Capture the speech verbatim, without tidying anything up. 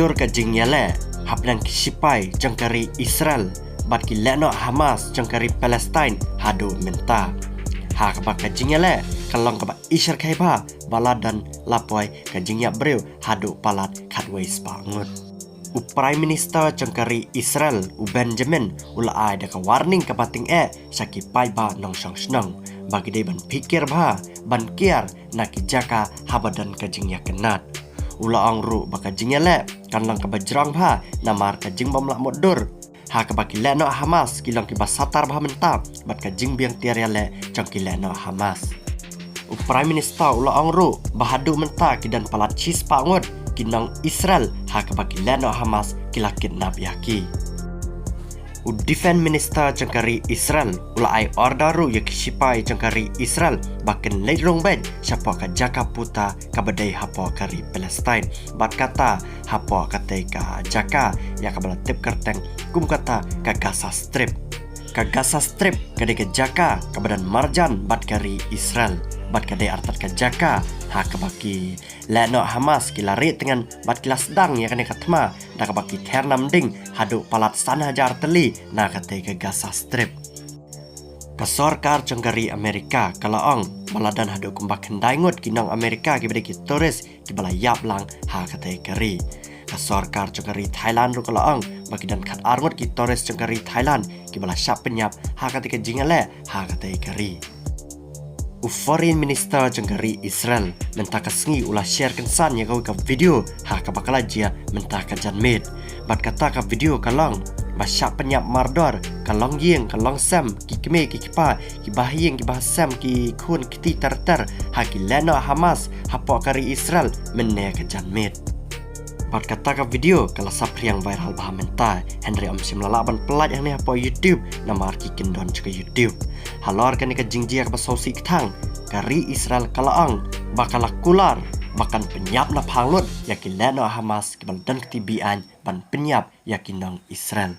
Ka jingïaleh hapdeng ki sipai jong ka ri Israel bad ki lehnoh Hamas jong ka ri Palestine haduh mynta, ha kaba ka jingïaleh ka long kaba isharkhai bha, ba la don la poi ka jingïap briew haduh palat khatwei spah ngut. U Prime Minister jong ka ri Israel, u Benjamin, u la ai da ka warning kaba tyngeh sha ki paidbah nongshong shnong ba ki dei ban phikir bha, ban kiar na ki jaka haba don ka jingïakynad. U la ong ruh ba ka jingïaleh kan long kaba jrong bha namar ka jingbym lah mutdur, ha kaba ki lehnoh Hamas ki long kiba satar bha mynta bad ka jingbiang tiar ïaleh jong ki lehnoh Hamas. U Prime Minister u la ong ruh ba haduh mynta ki don palat shispah ngut ki nong Israel ha kaba ki lehnoh Hamas ki la kidnap ïa ki. U Defense Minister jong ka ri Israel u la ai order ruh ïa ki sipai jong ka ri Israel ba kin leit rung beit shapoh ka jaka puta kaba dei hapoh ka ri Palestine, bad kata hapoh katei ka jaka ïa kaba la tip kyrteng kum kata ka Gaza Strip. Ka Gaza Strip ka dei ka jaka kaba don marjan bad ka ri Israel, bad ka dei artat ka jaka ha kaba ki lehnoh Hamas ki la rieh tngen bad ki la sdang ïa kane ka thma da kaba ki ther namding haduh palat san hajar tylli na katei ka Gaza Strip. Ka sorkar jong ka ri Amerika ka la ong ba la don haduh kumba khyndai ngut ki nong Amerika kiba dei ki tourist kiba la ïap lang ha katei ka ri. Ka sorkar jong ka ri Thailand ruh ka la ong ba ki don khatar ngut ki tourist jong ka ri Thailand kiba la shah pynïap ha katei ka jingïaleh ha katei ka ri. U Foreign Minister jong ka ri Israel mynta ka sngi u la share kynsan ïa kawei ka video ha kaba ka la jia mynta ka janmiet. Bad kata ka video ka long ba shah pynïap mardor, ka long ïing, ka long sem, ki kmie, ki kpa, ki bahaïing, ki bahasem, ki khun, ki kti ter ter ha ki lehnoh Hamas hapoh ka ri Israel mynne ka janmiet. Bad kata ka video ka la saphriang viral bha mynta, hynrei ym shym la lah ban pyllait hangne hapoh YouTube namar ki kyndon jong ka YouTube. Halor kane ka jingjia kaba sngewsih kthang, ka ri Israel ka la ong ba ka la kular ba kan pynïap na phang lut ïa ki lehnoh Hamas kiba la don kti biang ban pynïap ïa ki nong Israel.